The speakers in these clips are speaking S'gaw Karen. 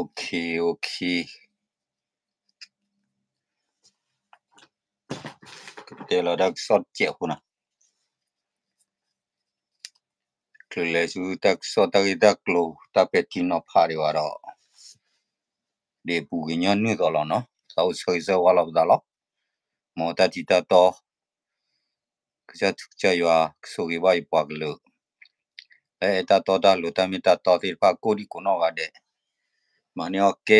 Okay, okay. ကတဲလီၤတၢ်ကစီၣ်တစဲးအဃိနီၤ. ချုးလဲၤဆူတၢ်ကစီၣ်တၢ်ဂ့ၢ်တၢ်ကျိၤ တၢ်ပဲာ်ထံနီၤဖးဒံးဘၣ်ဒီး ဒ်ပူၤကညီနုၢ်သီးလီၤနီၤ, သးအိၣ်ဆၢဂ့ၤဆၢဝါလီၤပသးလီၤ. မ်တၢ်ထံးတၢ်တီ ကစၢ်ထူကစၢ်ယွၤကဆိၣ်ဂ့ၤဘၣ်ယပှၤကလုာ် လၢအဲၣ်တၢ်တီတၢ်လိၤတၢ်မ့ၢ်တၢ်တီသ့ၣ်တဖၣ် ကိးဒံကိးနီၢ်ဂၤဒဲး, မၤန့ၢ်အီၣ်ကဲ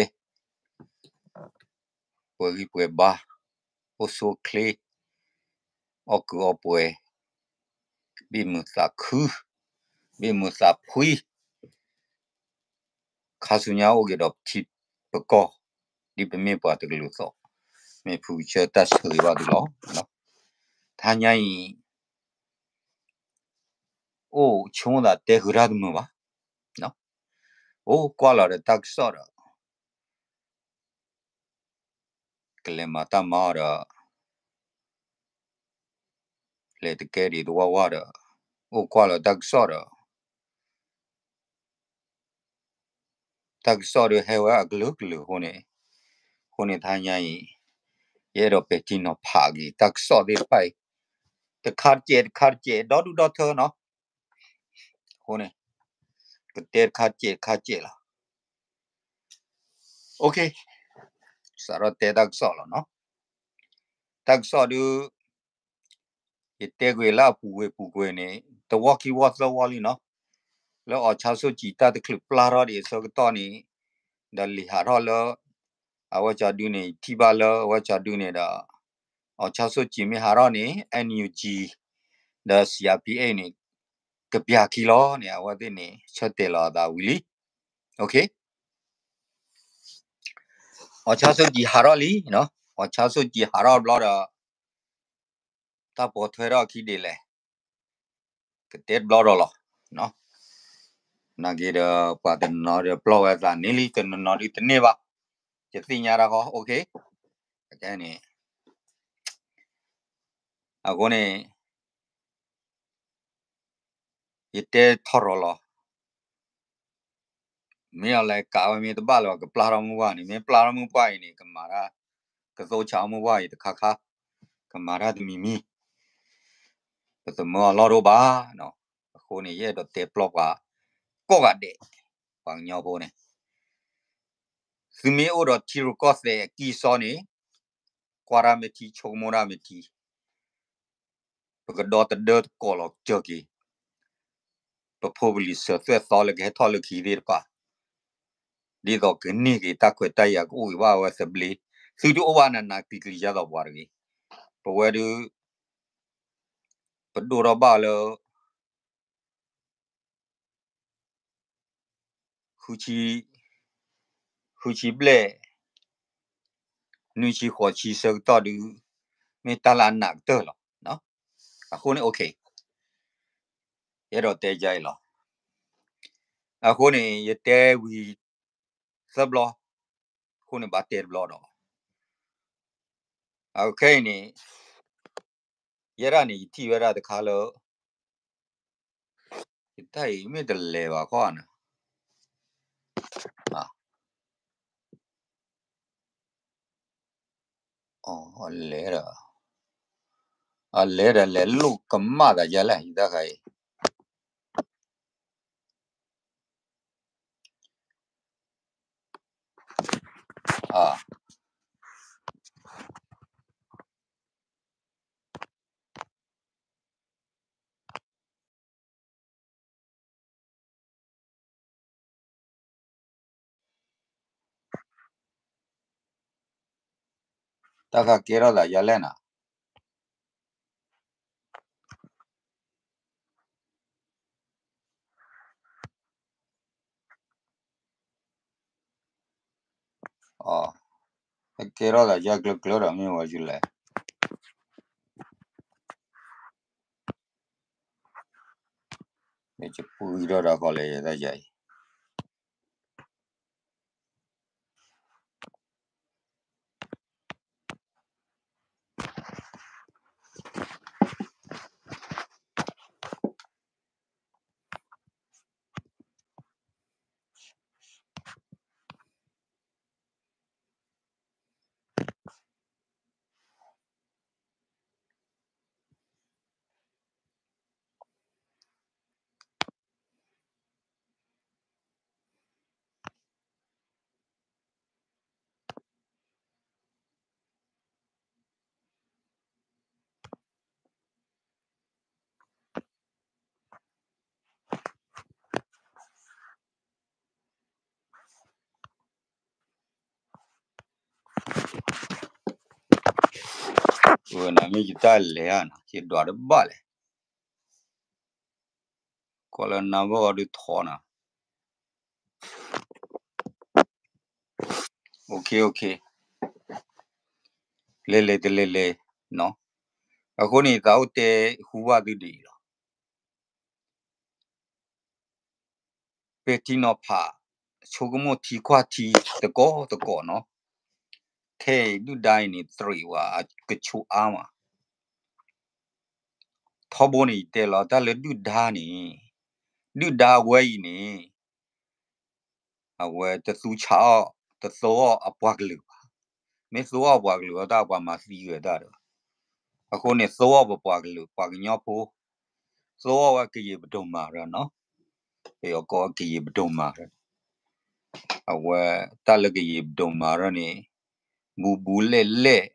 ပှဲၤဂံၢ်ပှဲၤဘါ, အိၣ်ဆူၣ်အိၣ်ချ့, အီၣ်ကုာ်အီပှဲၤ, ဘ့ၣ်မုာ်သးခု, ဘ့ၣ်မုာ်သးဖှံ, ခါဆူညါအိၣ်က့ၤဒီးပထံပကီၢ် ဒ်ပမ့ၢ်ပှၤတကလုာ်အသိး, မ့ၢ်ဖုကစၢၢ်တၢ်ဆိၣ်ဂ့ၤဘၣ်သုလီၤ. တဟါညါအံၤ အိၣ်ဆိကမိၣ်သးတဲဃုာ်တၢ်တမုာ်ဘၣ်, အိၣ်ကွၢ်လီၤဒီးတၢ်ကစီၣ်ဒီး ကလဲၤမၤတၢ်မၤအီၤဒီး လဲၤတကဲဒံးတဝၢ်ဝၢ်ဒီး အိၣ်ကွၢ်လီၤတၢ်ကစီၣ်ဒီး တၢ်ကစီၣ်ဒီးဟဲဝဲအကလုာ်ကလုာ်အဃိန့ၣ်, အဃိန့ၣ်တဟါညါအံၤ ယအဲၣ်ဒိးပဲာ်ထံနီၤဖးက့ၤ တၢ်ကစီၣ်သ့ၣ်တဖၣ်အံၤ တခါတစဲးတခါတစဲး ဒီဒူၣ်ဒီထၢနီၤ. အဃိန့ၣ် ကတဲတခါတစဲးတခါတစဲးလီၤ. Okay, စးထီၣ်တဲတၢ်ကစီၣ်လီၤနီၤ. တၢ်ကစီၣ်ဒုး ယတဲကွံာ်လၢအပူၤကွံာ်ပူၤကွံာ်န့ၣ် တဝီခံဝီသၢဝီလံနီၤ. လၢအောင်ဆန်းစုကြည်တၢ်တချုးပျၢ်ထီၣ်ဒံးအဆၢကတီၢ်န့ၣ် ဒီးလံာ်ဟးထီၣ်လၢ အဝဲကၠီဒုန့ၣ် ယထံၣ်ဘၣ်လၢအဝဲကၠီဒုန့ၣ်ဒီး အောင်ဆန်းစုကြည်မ့ၢ်ဟးထီၣ်န့ၣ် NUG ဒီး CRPH န့ၣ် ကပျၢ်ခံလီၤန့ၣ် အဝဲသ့ၣ်န့ၣ် ဆၢတဲာ်လီၤအသးဝံၤလံ. Okay,အောင်ဆန်းစုကြည်ဟးထီၣ်လံနီၤ. အောင်ဆန်းစုကြည်ဟးထီၣ်ဘျီဒီး တၢ်ပိာ်ထွဲထီၣ်အခံဒ်လဲၣ် ကတဲတဘျီဒီးလီၤ. နာ်က့ဒီး ပှၤတနီၤနီၤဒီးပျီၢ်ဝဲသးန့ၣ်လံ တနီၤနီၤဒုးတန့ၢ်ဘၣ်. ယသ့ၣ်ညါတၢ်ဃီ okay, အကဲန့ၣ် အဃိန့ၣ် ယတဲထီၣ်ရီၤလီၤ. မ့ၢ်အီၤလဲၤကးဝဲမ့ၢ်တဘၣ်လၢၤဘၣ် ကပျၢ်ထီၣ်မုၢ်ပှၢ်အံၤန့ၣ် မ့ၢ်ပျၢ်ထီၣ်မုၢ်ပှၢ်အံၤန့ၣ် ကမၤတၢ် ကသိၣ်ဆးမုၢ်ပှၢ်အံၤတခါခါ ကမၤတၢ်တမံၤမံၤ ပသမၢအီၤလီၢ်တအိၣ်ဘၣ်. အဃိန့ၣ် ယအဲၣ်ဒိးတဲပျီၢ်ပှၤ ကိးဂၤဒဲး ပှၤကညီဖိန့ၣ် သုမ့ၢ်အိၣ်ဒီးထံရူၢ်ကီၢ်သဲးအကံၢ်အစီန့ၣ် ကွၢ်တၢ်မ့ၢ်ထံ ဆိကမိၣ်တၢ်မ့ၢ်ထံ ပကဒီသဒၢသကိးလီၤစၢၤက့ၤ ပဖိပလံၤစၢၤသွဲၣ်သီလၢကဟဲထီၣ်လၢခံသ့ၣ်တဖၣ် ဒ်သိးကန့ၢ်က့ၤတၢ်ခွဲးတၢ်ယာ်ကအိၣ်က့ၤဘၣ်ဝဲသဘျ့ သုတအိၣ်ဘၣ်နးနးကျံၤကျံၤယါသီးပှၤတဂ့ၤ. ပဝဲဒုး ပဒိၣ်ထီၣ်ဘၣ်လၢ ဃုဆံဘျဲၣ် နွံဆံဃိးဆံဆၢကတီၢ်ဒုး မ့ၢ်တၢ်လၢအနးကတၢၢ်လီၤ. အဃိန့ၣ် okay, ယအဲၣ်ဒိးတဲယါအံၤလီၤ. အဃိန့ၣ် ယတဲဝံၤသၢဘျီ, အဃိန့ၣ်ဘၣ်တဲတဘျီဒီး အခဲအံၤန့ၣ် ယဲဒၣ်န့ၣ် ယထံၣ်ဝဲဒၣ်တခါလၢ ယတၢ်အံၤမ့ၢ်တလဲၤဘၣ်ခီဧါန့ၣ်, အလဲၤဒီး အလဲၤဒီးလဲၤလိာ်ကမၣ်သးယါလဲၣ် ယတၢ်ခါအံၤ တၢ်ခါကဲထီၣ်သး ယလဲၣ်နၤ, ကဲထီၣ်သး ယကျၢၤကျၢၤဒီး မ့ၢ်ဝဲယလဲၣ်, ယပှံထီၣ်ဒီးဃီလဲၣ် ယတၢ်ယၤအံၤ. နမ့ၢ်ယတၢ်လဲၤဧါနီၤ ယဒွးတဘၣ်လဲၣ်, ကွၢ်လၢနၢ်ဘၣ်အီၤဒုးထီနၤ, OK OK, လဲၤလဲၤတလဲၤလဲၤနီၤ, အဃိန့ၣ် သးအိၣ်တဲဟူဘၣ်သုဒ်အံၤလီၤ. ပဲာ်ထံနီၤဖး ဆိကမိၣ်ထံခွါထံသကိးသကိးနီၤ, ခဲအံၤဒုၣ်ဒါအံၤန့ၣ် တရံးဝဲကဆိးအါမး, ထီဘိန့ၣ် ယတဲလီၤတၢ်လၢဒုၣ်ဒါန့ၣ်, ဒုၣ်ဒါဝဲအံၤန့ၣ် အဝဲတသူဆးအီၣ် တသိအီၣ်အပှၤကလုာ်ဘၣ်, မ့ၢ်သိအီၣ်ပှၤကလုာ်အီၤတၢ်ပှၤမၤသံဝဲတၢ်ဒီး, အဃိန့ၣ် သိအီၣ်ပပှၤကလုာ် ပှၤကညီဖိ, သိအီၣ်ဝဲကယံာ်ပဒိၣ်မးရၢနီၤ, ပယီၤကိးကယံာ်ပဒိၣ်မးရၢ, အဝဲတၢ်လၢကယံာ်ပဒိၣ်မးရၢန့ၣ် ဘူးဘူးလဲၣ်လဲၣ်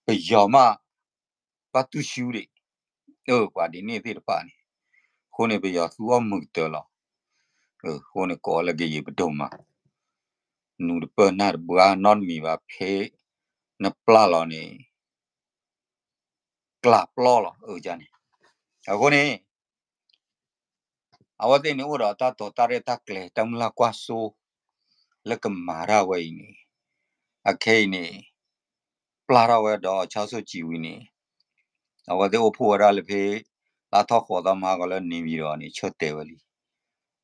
ပယီၤမး ဘၣ်တူၢ်ဆူဒံး, ပှၤဒ်န့ၣ်သ့ၣ်တဖၣ်န့ၣ်, အဃိန့ၣ် ပယီၤသူအီၣ်မုာ်ကတၢၢ်လီၤ, အဃိန့ၣ် ကိးလၢကယံာ်ပဒိၣ်မး, နူတပၢၢ်နၢ်တဘှါနီတမံၤဘၣ်ဖဲ, နပျၢ်လီၤန့ၣ် ကျးပျီလီၤ အန့ၣ်, အဃိန့ၣ် အဝဲသ့ၣ်န့ၣ်အိၣ်ဒီးတၢ်တိာ်တၢ်ရဲၣ်တၢ်ကျဲၤတၢ်မုၢ်လၢ်ကွၢ်စိ, လၢကမၤတၢ်ဝဲအံၤန့ၣ်, အခဲအံၤန့ၣ်, ပျၢ်ထီၣ်ဝဲဒီးဆီၣ်ဆူၣ်ကံၤဝံၤန့ၣ်, အဝဲသ့ၣ်အိၣ်ဖှိၣ်ဝဲဒၣ်လၢဖဲ, လါထီၣ်ဃိးသီမဟါကီးလၢနံၤဘံၤဒီးန့ၣ် ဆၢတဲာ်ဝဲလံ,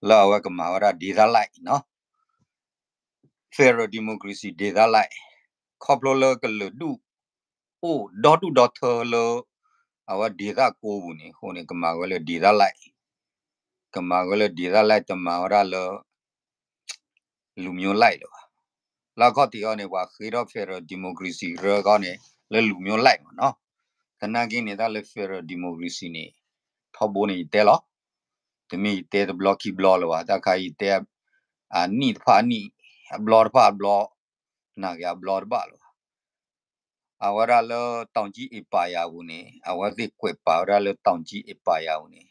လၢအဝဲကမၤဝဲဒၣ် ဒေသလိုက်နီၤ Federal Democracy ဒေသလိုက်, ခီဖျိလၢကလုာ်ဒူၣ်အိၣ်ဒီဒူၣ်ဒီထၢလၢ အဝဲဒေသကိးပူၤန့ၣ် အဃိန့ၣ် ကမၤဝဲလၢ ဒေသလိုက်, ကမၤဝဲလၢ ဒေသလိုက် တမၤဝဲဒၣ်လၢ လူမျိုးလိုက် လၢၤဘၣ်. လၢခီၣ်ထံးအံၤန့ၣ် ပှၤဃ့ထီၣ် federal democracy ရၢခီန့ၣ် လၢ လူမျိုးလိုက် မ့ၢ်နီၤ. သနာ်က့န့ၣ် တၢ်လၢ federal democracy န့ၣ် ထီဘိန့ၣ် ယတဲလီၤ. တမ့ၢ်ယတဲတဘျီခံဘျီလၢၤဘၣ်. တၢ်ခါအံၤယတဲ အနံၣ်တဖၣ်အနံၣ်, အဘျီတဖၣ်အဘျီ, နာ်က့အဘျီတဘၣ်လၢၤဘၣ်. အဝဲဒၣ်လၢ တောင်ကြီး empire ပူၤန့ၣ် အဝဲသ့ၣ်ကွဲးပာ်ဝဲဒၣ်လၢ တောင်ကြီး empire ပူၤန့ၣ်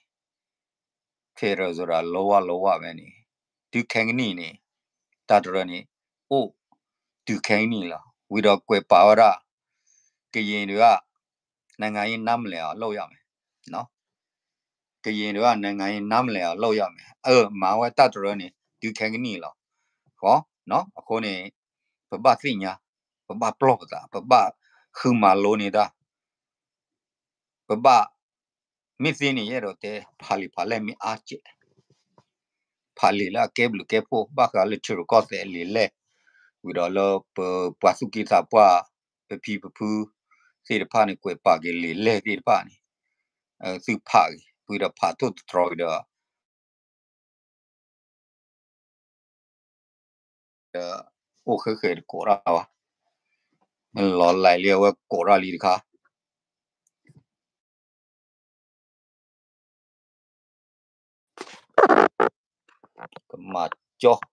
federal ဆိုတာ လုံးဝလုံးဝ ဖဲန့ၣ် တုၤခဲကနံၣ်န့ၣ် တၢ်တရၢန့ၣ် အိၣ်တုၤခဲကနံၣ်လီၤ. ဝံၤဒီးကွဲးပာ်ဝဲဒၣ် ကရင်တွေက နိုင်ငံရေးနားမလည်အောင် လုပ်ရမယ်. ကရင်တွေက နိုင်ငံရေးနားမလည်အောင် လုပ်ရမယ်. အၢ မၤဝဲတၢ်တရၢန့ၣ် တုၤခဲကနံၣ်လီၤ. အဃိန့ၣ် ပဘၣ်သ့ၣ်ညါ, ပဘၣ်ပလီၢ်ပသး, ပဘၣ်ဃုမၤလိန့ၢ်တၢ် ပဘၣ်, မ့ၢ်သ့န့ၣ် ယအဲၣ်ဒိးတဲ ဖးလံာ်ဖးလဲၢ်မ့ၢ်အါကဲး, ဖးလံာ်လၢအကဲဘျုးကဲဖှိၣ် ဘၣ်ဃးလၢ ထံရူၢ်ကီၢ်သဲးအလံာ်လဲၢ်, ဝံၤဒီးလၢပပှၤသူၣ်က့သးပှၢ် ပဖံပဖုသ့ၣ်တဖၣ်န့ၣ် ကွဲးပာ်က့ၤလံာ်လဲၢ်သ့ၣ်တဖၣ်န့ၣ်, သုဖးက့ၤ ဝံၤဒီးဖးထိၣ်သတြီၤက့ၤဒီး အိၣ်ဃဲဃဲတကိးတၢ်ဘၣ်, လီၤလံလံအဝဲကိးတၢ်လံတခါ ကမၤကၠီ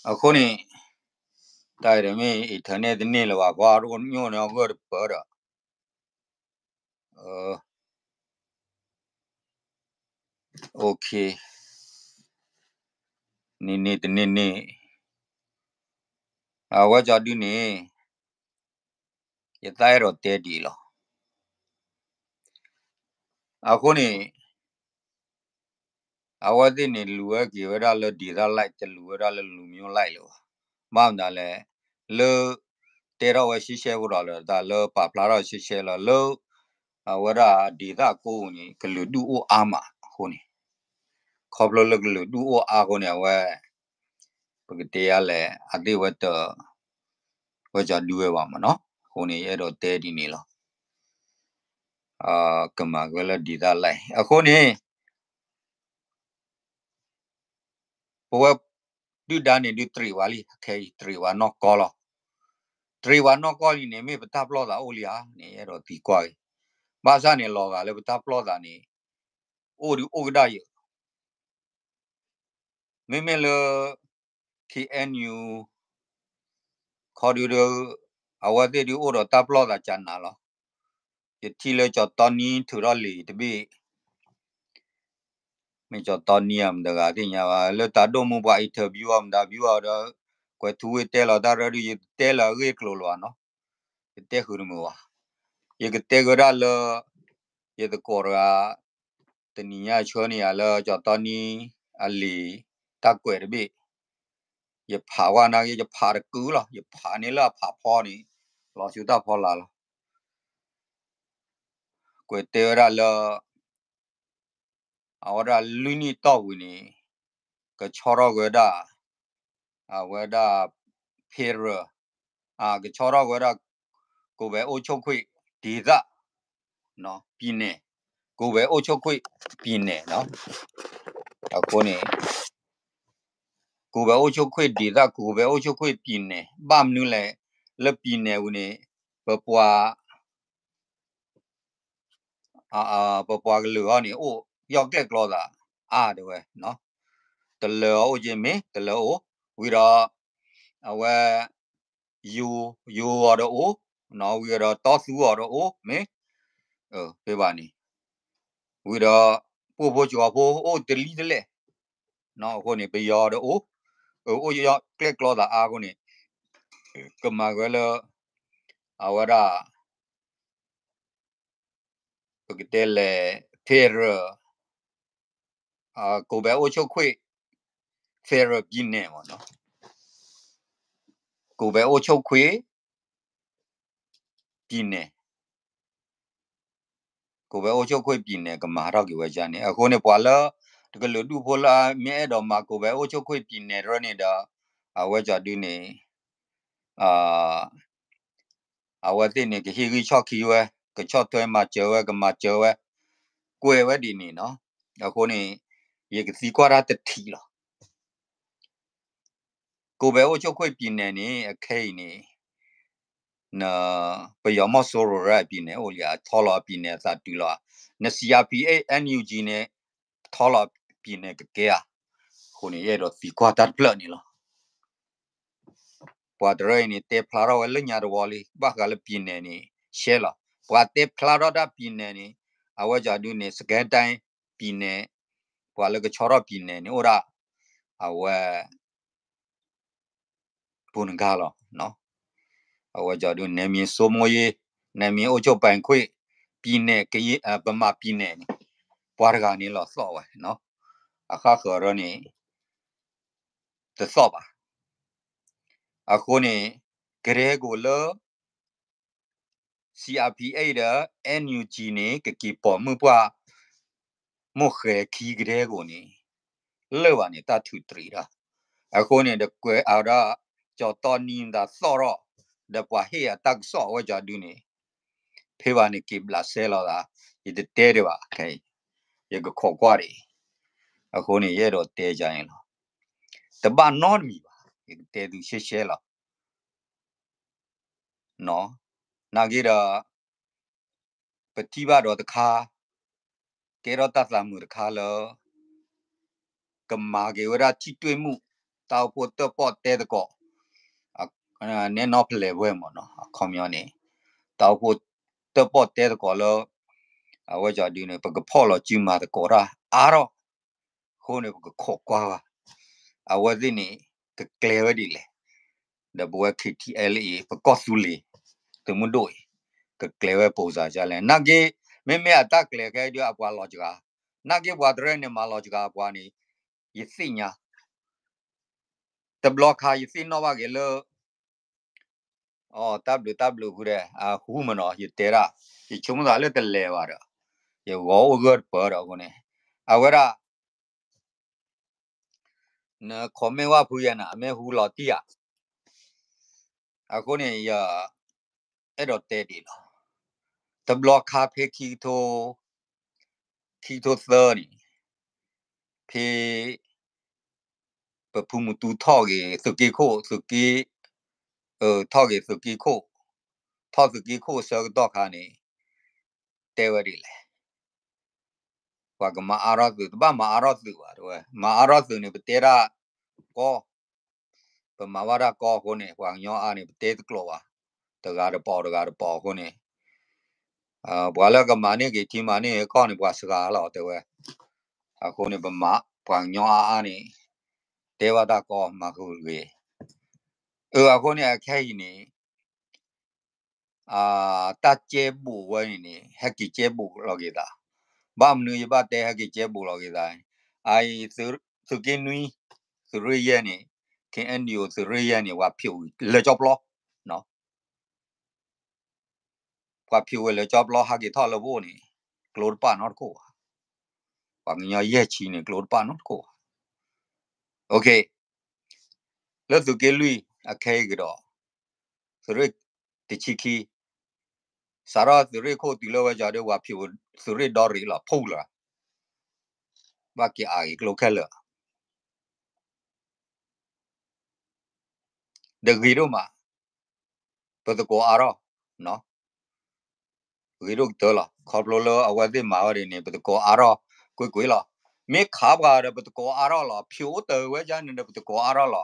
အဃိန့ၣ် တၢ်အံၤမ့ၢ် internet တန့ၢ်လၢၤဘၣ် ကွၢ်တအိၣ်ညိၣ်န့ၣ် အဂၢၢ်တပၢၢ်ဒီး OK, န့ၢ်န့ၢ်တန့ၢ်န့ၢ်, အဝဲကၠီဒုန့ၣ် ယသးအဲၣ်ဒိးတဲဒ်အံၤလီၤ. အဃိန့ၣ် အဝဲသ့ၣ်န့ၣ် လူၤဝဲက့ၤဝဲဒၣ်လၢ ဒေသလိုက် တလူၤဝဲဒၣ်လၢ လူမျိုးလိုက် လၢၤဘၣ်. ဘၣ်မနုၤလဲၣ်, လၢ တဲထီၣ်ဝဲရှဲရှဲဖိဒီးလၢ တၢ်လၢပာ်ဖျါထီၣ်ရှဲရှဲလီၤလၢ အဝဲဒၣ် ဒေသ ကိးပူၤန့ၣ် ကလုာ်ဒူၣ်အိၣ်အါမးအဃိန့ၣ်, ခီဖျိလၢကလုာ်ဒူၣ်အိၣ်အါအဃိန့ၣ် အဝဲ ပကတဲယၤလဲၣ် အသ့ၣ်ဝဲတ ဝဲကၠီဒုဝဲဘၣ်မ့ၢ်နီၤ. အဃိန့ၣ် ယအဲၣ်ဒိးတဲဒ်န့ၣ်လီၤ. ကမၤက့ၤဝဲလၢ ဒေသလိုက် အဃိန့ၣ် ပဝဲ ဒုၣ်ဒါန့ၣ်ဒုးတရံးဝဲလံ ခဲအံၤတရံးဝဲနီၢ်ကီၢ်လီၤ. တရံးဝဲနီၢ်ကီၢ်လံန့ၣ် မ့ၢ်ပတၢ်ပလီၢ်သးအိၣ်လံဧါန့ၣ် ယအဲၣ်ဒိးသံကွၢ်က့ၤ. ဘၣ်ဆၣ်န့ၣ် လီၤဂာ်လၢပတၢ်ပလီၢ်သးန့ၣ် အိၣ်ဒုးအိၣ်ကဒါယဲၢ် မ့မ့ၢ်လၢ KNU ခီဒုဒီး အဝဲသ့ၣ်ဒုးအိၣ်ဒီးတၢ်ပလီၢ်သးကနးလီၤ. ယထံၣ်လၢကၠီၤတီနံထုးထီၣ်လံာ်တဘ့ၣ်, မ့ၢ်ကၠီၤတီနံဧါ မတၤတဂၤသ့ၣ်ညါဘၣ်, လၢတၢ်ဒိၣ်မူပှၤ interview အီၤ မတၤ interview အီၤဒီး ကွဲးထူဝ့ၣ်တဲလီၤတၢ်ရၢဒုး ယတတဲလၢအဂ့ၢ်အကျိၤလၢၤဘၣ်နီၤ, ယတဲဃုာ်တမုာ်ဘၣ်, ယကတဲကဒါလၢ ယသကိးတဂၤ တနံၤညါဆှၢန့ၢ်ယၤလၢကၠီၤတီနံအလံာ်တၢ်ကွဲးတဘ့ၣ်, ယဖးဝဲနာ်က့ ယဖးတကုာ်လီၤ, ယဖးန့ၢ်လၢအဖးဖီန့ၣ် လီၤဆူတၢ်ဖီလာ်လီၤ. ကွဲးတဲဝဲဒၣ်လၢ အဝဲဒၣ်လွံၢ်နံၣ်တီၢ်ဝံၤန့ၣ် ကဆီထီၣ်က့ၤဝဲဒၣ် အဝဲဒၣ် federal ကဆီထီၣ်က့ၤဝဲဒၣ် ကိုယ်ပိုင်အုပ်ချုပ်ခွင့်ဒေသ ပြည်နယ်, ကိုယ်ပိုင်အုပ်ချုပ်ခွင့်ပြည်နယ်နီၤ, အဃိန့ၣ် ကိုယ်ပိုင်အုပ်ချုပ်ခွင့်ဒေသ ကိုယ်ပိုင်အုပ်ချုပ်ခွင့်ပြည်နယ် ဘၣ်မနုၤလဲၣ်, လၢ ပြည်နယ် ဝံၤန့ၣ် ပပှၤ ပပှၤကလုာ်အီၤန့ၣ် အိၣ်ယီၢ်ကျဲၣ်ကျီသးအါတဲဝဲ, တလၢအအိၣ်က့မ့ၢ် တလၢအိၣ်, ဝံၤဒီး အဝဲ ယိၤအီၤတအိၣ်, ဝံၤဒီးတီသူအီၤတအိၣ်မ့ၢ်, ဖဲဘၣ်န့ၣ်, ဝံၤဒီး ပိၢ်ဖိစှီၤဖိအိၣ်တလံတလဲၣ်, အဃိန့ၣ် ပယီၤတအိၣ်, အိၣ်ယီၢ်ကျဲၣ်ကျီသးအါအဃိန့ၣ် ကမၤဝဲလၢ အဝဲဒၣ် ပကတဲလဲၣ် federal ကိုယ်ပိုင်အုပ်ချုပ်ခွင့် federal ပြည်နယ် မ့ၢ်နီၤ, ကိုယ်ပိုင်အုပ်ချုပ်ခွင့် ပြည်နယ်, ကိုယ်ပိုင်အုပ်ချုပ်ခွင့် ပြည်နယ် ကမၤထီၣ်က့ၤဝဲဒ်န့ၣ်, အဃိန့ၣ် ပှၤလၢ တကလုာ်ဒူၣ်ဖိလၢမ့ၢ်အဲၣ်ဒိးမၤ ကိုယ်ပိုင်အုပ်ချုပ်ခွင့် ပြည်နယ် တရၢန့ၣ်ဒီး အဝဲကၠီဒုန့ၣ် အဝဲသ့ၣ်န့ၣ် ကဟ့ၣ်ဂံၢ်ဆီၣ်ခံဝဲ, ကဆီၣ်ထွဲမၤစၢၤဝဲ, ကမၤစၢၤဝဲ, ကွဲးဝဲဒ်န့ၣ်နီၤ, အဃိန့ၣ် ယကသံကွၢ်တၢ်တထံၣ်လီၤ. ကိုယ်ပိုင်အုပ်ချုပ်ခွင့် ပြည်နယ် န့ၣ် အခဲအံၤန့ၣ် န ပယီၤမီၢ်စိရိၤရၢအ ပြည်နယ် အိၣ်လံဧါ, ထီလီၤအ ပြည်နယ် အသးတုၤလီၤဧါ, န CRPH NUG န့ၣ် ထီလီၤအ ပြည်နယ် ကကဲဧါ, အဃိန့ၣ် ယအဲၣ်ဒိးသံကွၢ်တၢ်တဖျၢၣ်န့ၣ်လီၤ. ပှၤတရၢအံၤန့ၣ် တဲဖျါထီၣ်ဝဲလၢညါတဝီလံ, ဘၣ်ဃးလၢ ပြည်နယ် န့ၣ် ရှဲလီၤ, ပှၤတဲဖျါထီၣ်တၢ် ပြည်နယ် န့ၣ် အဝဲကၠီဒုန့ၣ် စကဲတၢ် ပြည်နယ်, ပှၤလၢကဆီထီၣ် ပြည်နယ် န့ၣ် အိၣ်ဒၣ် အဝဲ ပူၤနကါလီၤ, အဝဲကၠီဒု နယ်မြေစိုးမိုးရေး, နယ်မြေအုပ်ချုပ်ပိုင်ခွင့်, ပြည်နယ် ကရင်, ဗမာပြည်နယ် န့ၣ် ပှၤတဂၤန့ၣ်လီၤသီၣ်ဝဲ, အဃၣ်ဃၢၤရၢန့ၣ် တသီၣ်ဘၣ်. အဃိန့ၣ် ကရဲကိးလၢ CRPH ဒီး NUG န့ၣ် ကက့ၤပိာ်မုၣ်ပှၢ် မိၢ်ဃဲၤခံကရဲကိးန့ၣ် လၢာ်ဘၣ်န့ၣ် တၢ်ထုးတရံးတၢ်, အဃိန့ၣ် ဒီးကွဲးအါဒၣ် ကၠီတီနံမတၤသီၣ်ထီၣ်, ဒီးပှၤဟ့ၣ်အတၢ်ကစီၣ်အဝဲကၠီဒုန့ၣ် ဖဲဘၣ်န့ၣ် က့ၤဘျးစဲလီၤသး, ယတတဲဒံးဘၣ်, ခဲအံၤ ယကခိးကွၢ်ဒံး, အဃိန့ၣ် ယအဲၣ်ဒိးတဲယၤန့ၣ်လီၤ. တဘၣ်နီတမံၤဘၣ်, ယကတဲသုရှဲရှဲလီၤ. နာ်က့ဒီး ပထံၣ်ဘၣ်ဒီးတခါ, ကဲထီၣ်တၢ်သးမုာ်တခါလၢ ကမၤက့ၤဝဲဒၣ်ထံၣ်တွ့ၣ်မုၣ် တၢ်အိၣ်ဖှိၣ်တၢၣ်ပီၣ်တဲသကိး, နဲနီၢ်ဖဲလဲၣ်ဝဲမ့ၢ်နီၤ, အခီပညီန့ၣ် တၢ်အိၣ်ဖှိၣ်တၢၣ်ပီၣ်တဲသကိးလၢ အဝဲကၠီဒုန့ၣ် ပကဖီၣ်လီၤစုမၤသကိးတၢ်အါထီၣ်, အဃိန့ၣ် ပကခိးကွၢ်ဘၣ်, အဝဲသ့ၣ်န့ၣ် ကကျဲၤဝဲဒ်လဲၣ်, ဒီးပဝဲ KTLA ပကီၢ်သူလ့ၤ သုးမုၢ်ဒိၣ်အံၤ ကကျဲၤဝဲ ပုံစံ ဒ်လဲၣ်. နာ်က့ မ့မ့ၢ်အတၢ်ကျဲၤခဲဒုး အပှၤလီၤစှၤ, နာ်က့ပှၤတရၢန့ၣ် မၤလီၤစှၤအပှၤန့ၣ် ယသ့ၣ်ညါ, တဘျီခါယသ့ၣ်နီၣ်ဘၣ်က့ၤလၢ အတၢ်ဘျုးတၢ်ဘျုးဃုာ်ဒီး အဟူမ့ၢ်နီၤ ယတဲဒၣ်, ယဆိကမိၣ်သးလၢတလဲၤဘၣ်ဒီး ယဂီၤအိၣ်ဂၢၢ်တပၢၢ်ဒီးအဃိန့ၣ်, အဝဲဒၣ် န comment ဝဲဖုယဲနၤ မ့ၢ်ဟူလီၤတံၢ်ဧါ, အဃိန့ၣ် ယအဲၣ်ဒိးတဲဒ်လီၤ. တဘျီခါဖဲခံကထိ ခံကထိသၢန့ၣ် ဖဲ ပဖုမူတူထီၣ်က့ၤသုးက့ခိၣ်, သုးက့, ထီၣ်က့ၤသုးက့ခိၣ်, ထီၣ်သုးက့ခိၣ်အဆၢကတီၢ်ခါန့ၣ် တဲဝဲဒ်လဲၣ်, ပှၤကမၤအါထီၣ်သုး, တဘၣ်မၤအါထီၣ်သုးဘၣ်တဲဝဲ, မၤအါထီၣ်သုးန့ၣ် ပတဲဒၣ်ကီ, ပမၤဘၣ်တၢ်ကီအဃိန့ၣ် ပှၤကညီအါန့ၣ် ပတဲတကျိာ်ဘၣ်, တဂၤတပီၤ တဂၤတပီၤအဃိန့ၣ်, ပှၤလၢကမၤန့ၢ်က့ၤထံမၤန့ၢ်ကီၢ်န့ၣ် ပှၤစှၤလီၤတဲဝဲ, အဃိန့ၣ် ပမၤပှၤကညီအါအါန့ၣ် တဲဘၣ်တၢ်ကီမၤဃုာ်တဂ့ၤ, အဃိန့ၣ် အခဲအံၤန့ၣ် တၢ်ကဲဘူးဝဲန့ၣ်န့ၣ် ဟဲက့ၤကဲဘူးလီၤက့ၤသး, ဘၣ်မနုၤယဘၣ်တဲဟဲက့ၤကဲဘူးလီၤက့ၤသး, အအံၤ သုးက့နွံ သုးရ့ၣ်ယဲၢ်န့ၣ် KNDO သုးရ့ၣ်ယဲၢ်န့ၣ် ပှၤဖျိးလၢကၠီပျီ ပှၤဖျိးဝဲလၢကၠီပျီဟးက့ၤထီၣ်လၢပအိၣ်န့ၣ် ကျိတပာ်နီတခိၣ်ဘၣ်, ပှၤကညီယဲၢ်ဆံန့ၣ် ကျိတပာ်နီတခိၣ်ဘၣ်, လၢသုးက့လွံၢ်အခဲအံၤကဒီး သုးရ့ၣ်တဆံခံ စးထီၣ်သုးရ့ၣ်ခိၣ်တုၤလၢဝဲကၠီဒုး ပှၤဖျိးသုးရ့ၣ်ဒီရံးလီၤ ဖူလၢ ဘၣ်က့ၤအဂ့ၤကျိခဲလၢာ် တဂ့ၤဒိၣ်မး, ပသကိးအါထီၣ်, ဂ့ၤဒိၣ်ကတၢၢ်လီၤ. ခီဖျိလၢအဝဲသ့ၣ်မၤဝဲဒ်န့ၣ် ပသကိးအါထီၣ်ကွ့ၢ်ကွ့ၢ်လီၤ. မ့ၢ်ခးပှၤဒီးပသကိးအါထီၣ်လီၤ. ဖျိးအိၣ်တၢ်ဝဲဒ်န့ၣ်ဒီး ပသကိးအါထီၣ်လီၤ.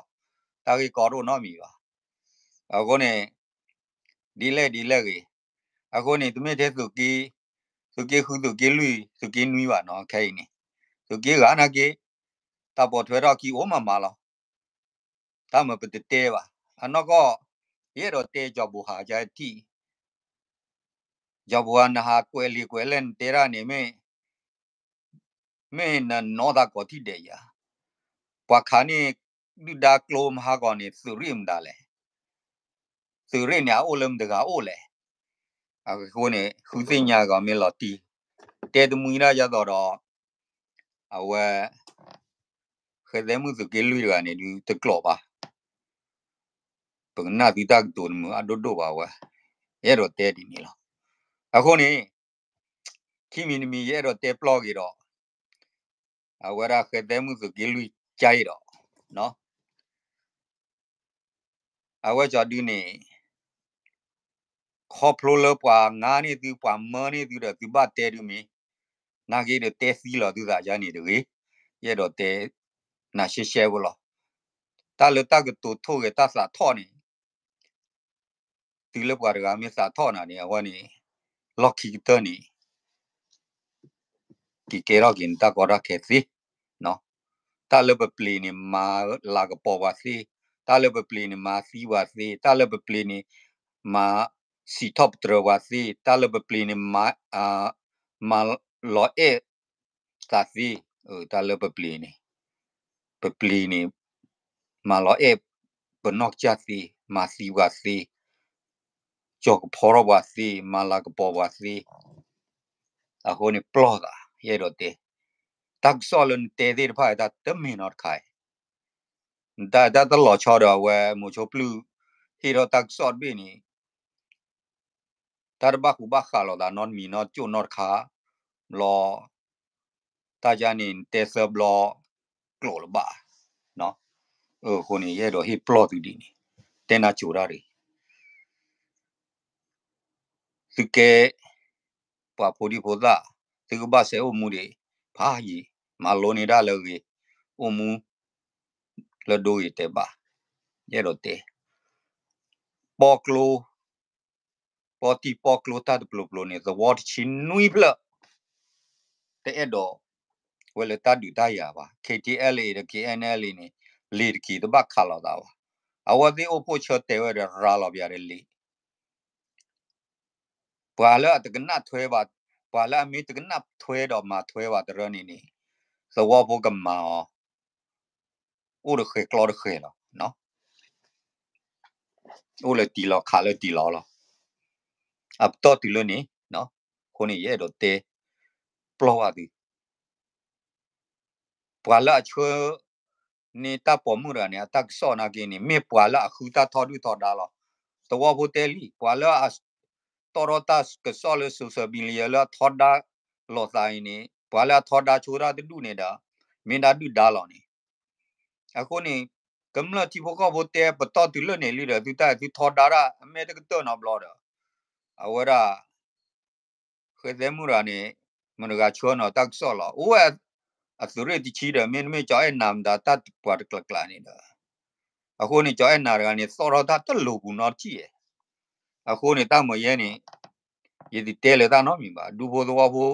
တၢ်ဂ့ၢ်ကီဒိၣ်နီတမံၤဘၣ်. အဃိန့ၣ် ဒ်လဲၣ်ဒ်လဲၣ်ဂ့ၤ, အဃိန့ၣ် တမ့ၢ်ထဲသုးက့, သုးက့ဃု သုးက့လွံၢ် သုးက့နွံဘၣ်နီၤ ခဲအံၤန့ၣ်, သုးက့ဂၤနာ်က့, တၢ်ပိာ်ထွဲထီၣ်ခံအိၣ်မးမးလီၤ. တၢ်မၤပတတဲဘၣ်. အနီၢ်ကီၢ် ယအဲၣ်ဒိးတဲကၠီဘိဟးကထံၣ်, ကၠီဘိဟးနဟးကွဲးလံာ်ကွဲးလဲၢ်နတဲတၢ်န့ၣ် မ့ၢ်နနီၢ်သးကိးထံၣ်ဒဲးယၤ, ပှၤခးန့ၢ်ဒုၣ်ဒါကျိမဟါကီန့ၣ် သုးရ့ၣ်မတၤလဲၣ်. သုးရ့ၣ်န့ၣ် အအိၣ်လၢမတဂၤအိၣ်လဲၣ်. အဃိန့ၣ် ဃုသ့ၣ်ညါကီးမ့ၢ်လီၤတံၢ်, တဲတမှံဒၣ်ယသိးဒီး အဝဲ ဃဲသဲမုၣ်သုးက့လွံၢ်တဂၤန့ၣ်ဒုးတကျိးဘၣ်. ပကနၣ်သုတၢ်ကတိၤတမုာ်အဒိၣ်ဒိၣ်ဘၣ်ဝဲ, ယအဲၣ်ဒိးတဲဒ်န့ၣ်လီၤ. အဃိန့ၣ် ခံမံၤတမံၤ ယအဲၣ်ဒိးတဲပျီၢ်က့ၤဒီး အဝဲဒၣ်ဃဲသဲမုၣ်သုးက့လွံၢ်ကါအံၤဒီး အဝဲကၠီဒုန့ၣ် ခီဖျိလၢပှၤငါန့ၢ်သု ပှၤမၢန့ၢ်သုဒီး သုဘၣ်တဲဒုးမ့ၢ်, နာ်က့ဒီးတဲသံလီၤသုသးယါန့ၣ်တဂ့ၤ, ယအဲၣ်ဒိးတဲနၤရှဲရှဲဖိလီၤ. တၢ်လၢတၢ်ကတိၤထိၣ်ဂဲၤတၢ်သးထီၣ်န့ၣ် တုၤလၢပှၤတဂၤမ့ၢ်သးထီၣ်နၤန့ၣ် အဝဲန့ၣ် လီၢ်ခံကတၢၢ်န့ၣ် က့ၤကဲထီၣ်က့ၤနတၢ်ကီတၢ်ခဲသ့. တၢ်လၢပပျ့ၤန့ၣ် မၤလၤကပီၤပှၤသ့, တၢ်လၢပပျ့ၤန့ၣ် မၤသံပှၤသ့, တၢ်လၢပပျ့ၤန့ၣ် မၤစံးထီၣ်ပတြၢၤပှၤသ့, တၢ်လၢပပျ့ၤန့ၣ် မၤလီၤအဲၣ်သးသ့, တၢ်လၢပပျ့ၤန့ၣ် ပပျ့ၤန့ၣ် မၤလီၤအဲၣ်ပနီၢ်ကစၢ်သ့, မၤသံပှၤသ့, ကၠီၤကဖီထီၣ်ပှၤသ့, မၤလၤကပီၤပှၤသ့, အဃိန့ၣ်ပျီၢ်သး ယအဲၣ်ဒိးတဲ, တၢ်ကစီၣ်လၢနတဲသ့ၣ်တဖၣ်အံၤ တၢ်တမ့ၢ်နီတခါအံၤ, တၢ်တၢ်တလီၤဆီဒီးအဝဲ မိၤဆိပျုၢ် ဟ့ၣ်ထီၣ်တၢ်ကစီၣ်တဘ့ၣ်န့ၣ် တၢ်တဘၣ်ဃူဘၣ်ဃးလိာ်သးနီတမံၤနီတကၠိၣ်နီတခါ, ဘျီ တၢ်ယါန့ၣ် နတဲသၢဘျီ ကျိာ်လၢၤဘၣ်, အဃိန့ၣ် ယအဲၣ်ဒိးဟ့ၣ်ပျီၢ်သုဒ်န့ၣ်, တဲနၤကိၤတၢ်ရံၣ် သုကဲ ပှၤဖိဒံဖိသၣ်, သုကဘၣ်စဲးအိၣ်မူဒံး, ဖးယံၤ, မၤလိန့ၢ်ဒၣ်လၢအဂ့ၤ, အိၣ်မူ လၢဒိဂ့ၤတဲဘၣ်, ယအဲၣ်ဒိးတဲ, ပီကျိ ပီတံၢ်ပီကျိတၢ်တပျိၤပျိၤန့ၣ် သဝီတဆံနွံဖျၢၣ် တအဲၣ်ဒိးဝဲလၢတၢ်ဒုးတၢ်ယၤဘၣ်, KTLA ဒီး KNLA န့ၣ် လံာ်တက့ၤတဘၣ်ခးလိာ်သးဘၣ်, အဝဲသ့ၣ်အိၣ်ဖှိၣ်ဆၢတဲာ်ဝဲဒီးရၤလီၤပယၤဒီးလံာ် ပှၤလၢအတကနၣ်ထွဲဘၣ်, ပှၤလၢအမ့ၢ်တကနၣ်ထွဲဒီးမၤထွဲဘၣ်တရၢန့ၣ်န့ၣ်, သဝီဖိကမၤအီၤ, အိၣ်တဃဲၤကျီတဃဲၤလီၤ, အိၣ်လၢတံၢ်လီၤခးလၢတံၢ်လီၤလီၤ, အပတီၢ်တုၤလၢန့ၣ်, အဃိန့ၣ် ယအဲၣ်ဒိးတဲပျီၢ်ဘၣ်သု ပှၤလၢအဆှၢန့ၢ်တၢ်ပိာ်မုၣ်တဂၤန့ၣ် အတၢ်ကစီၣ်နာ်က့န့ၣ် မ့ၢ်ပှၤလၢအဃုတၢ်ထီဒုၣ်ထီဒါလီၤ. သဝီဖိတဲလံ, ပှၤလၢအတီၣ်ထီၣ်တၢ်ကစီၣ်လၢ social media လၢအထီဒါလိာ်သးအံၤန့ၣ် ပှၤလၢအထီဒါဆိတၢ်တဒူၣ်န့ၣ်ဒီး မ့ၢ်ဒၣ်ဒုၣ်ဒါလီၤန့ၣ် အဃိန့ၣ် ကမျၢၢ်ထံဖိကီၢ်ဖိတဲပတီၢ်တုၤလၢန့ၣ်လံဒီး သုတၢ်သုထီဒါတၢ် အမ့ၢ်တကတၢၢ်နီတဘျီဒီး အဝဲဒၣ် ဃဲသဲမုၣ်တဂၤန့ၣ် မတၤတဂၤဆှၢနီၤတၢ်ကစီၣ်လီၤ. အိၣ်ဝဲ အသုးရ့ၣ်တဆံဒီး မ့တမ့ၢ်ကၠီအဲၣ်နၤမတၤတၢ်ပှၤတကျၢၤကျၢၤန့ၣ်ဒီး အဃိန့ၣ် ကၠီအဲၣ်နၤတဂၤန့ၣ် သီၣ်ထီၣ်တၢ်တလိၤပူၤနီတထံၣ်ဧါ. အဃိန့ၣ် တၢ်မၤယဲန့ၣ် ယတတဲလၢၤတၢ်နီတမံၤဘၣ်. ဒူဖိသဝီဖိ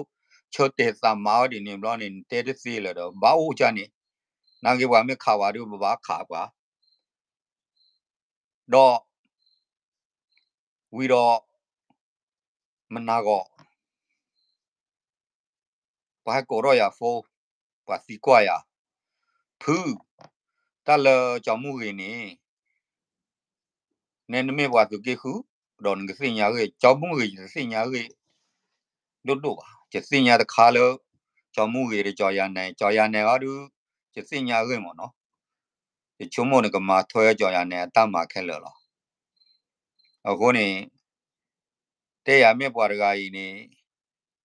ဆၢတဲာ်သးမၤဝဲဒ်န့ၣ်ဘျီန့ၣ် နတဲတသ့လၢၤဒီး ဘၣ်အိၣ်ကၢန့ၣ်, နာ်က့ပှၤမ့ၢ်ခးပှၤဒီး ပဘၣ်ခးပှၤ ဒီး ဝံၤဒီး မနၤဂီၢ် ပှၤဟဲကိးထီၣ်ယၤ phone, ပှၤသံကွၢ်ယၤ, ဖု, တၢ်လၢကၠီမုၢ်ဂ့ၤန့ၣ် နဲနမ့ၢ်ပှၤသုးက့ဃု ဒီးနကသ့ၣ်ညါဂ့ၢ်, ကၠီမုၢ်ဂ့ၤယတသ့ၣ်ညါဂ့ၢ် ဒိၣ်ဒိၣ်ဘၣ်. ယသ့ၣ်ညါတခါလၢ ကၠီမုၢ်ဂ့ၤဒီးကၠီယၤနဲ, ကၠီယၤနဲအီၤဒုး ယသ့ၣ်ညါဂ့ၢ်မ့ၢ်နီၤ. ယဆိကမိၣ်န့ၣ်ကမၤထွဲကၠီယၤနဲအတၢ်မၤခဲလၢာ်လီၤ. အဃိန့ၣ် တဲယၤမ့ၢ်ပှၤတဂၤအံၤန့ၣ်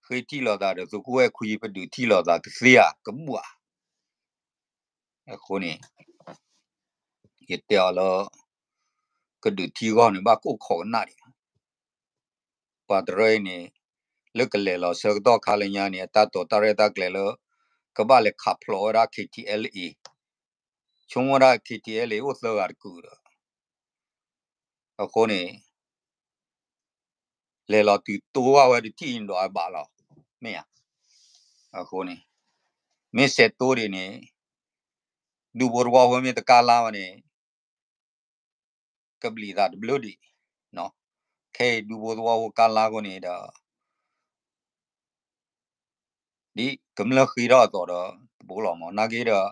ဃ့ထံၣ်လိာ်သးဒီးသုးခိၣ်အဲၣ်ခွံ ပဒုးထံၣ်လိာ်သးတသ့ဧါ ကဘူၣ်ဧါ. အဃိန့ၣ် ယတဲအီၤလၢ ကဒုးထံဂီၢ်န့ၣ် ဘၣ်ကိၢ်ခိးကနၣ်ဒံး, ပှၤတရၢအံၤန့ၣ် လၢကလဲၤလီၤဆၢကတီၢ်ခါလၢညါန့ၣ် အတၢ်တိာ်တၢ်ရဲၣ်တၢ်ကျဲၤလၢ ကဘၣ်လဲၤခးဖျိးဝဲဒၣ် K T L A, ဆိကမိၣ်ဒၣ် K T L A အိၣ်သၢဂၤတကုာ်ဒီး အဃိန့ၣ် လဲၤလီၤတုၤတိဝဲတထံၣ်ဒီးအဘၣ်လီၤ, မ့ၢ်ဧါ. အဃိန့ၣ် မ့ၢ်စဲးတိဒ်န့ၣ် ဒူဖိသဝီဖိမ့ၢ်တကါလါဘၣ်န့ၣ် ကဘျံးသးတဘျုးဒံး, ခဲအံၤဒူဖိသဝီဖိကါလါအဃိန့ၣ်ဒီး ဒ်ကမျၢၢ်ဃ့ထီၣ်အသိးဒီး တဘိလီၤမး, နာ်က့ဒီး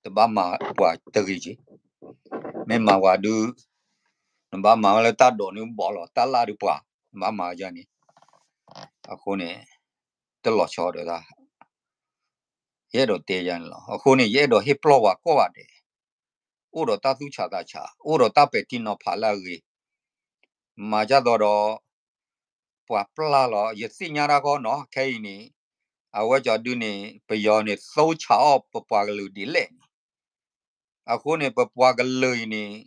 တဘၣ်မၤပှၤတဂ့ၤက့ၤ, မ့ၢ်မၤပှၤဒုး နဘၣ်မၤဝဲလၢတၢ်ဒိးန့ၣ်ဘီလီၤ, တၢ်လၢ်ဒုးပှၤ နဘၣ်မၤဝဲဒ်န့ၣ်, အဃိန့ၣ် တလီၤဆီဒီးတၢ် ယအဲၣ်ဒိးတဲယၤန့ၣ်လီၤ. အဃိန့ၣ် ယအဲၣ်ဒိးဟ့ၣ်ပျီၢ်ပှၤကိးဂၤဒဲး, အိၣ်ဒီးတၢ်သူၣ်ဆးသးဆး, အိၣ်ဒီးတၢ်ပဲာ်ထံနီၤဖးလၢအဂ့ၤ, မၤဒ်သိးဒီး ပှၤပျၢ်လီၤ, ယသ့ၣ်ညါတၢ်ခီနီၤ, ခဲအံၤန့ၣ် အဝဲကၠီဒုန့ၣ် ပယီၤန့ၣ် သိဆးအီၣ်ပပှၤကလုာ်ဒ်လဲၣ်န့ၣ်, အဃိန့ၣ် ပပှၤကလုာ်အံၤန့ၣ်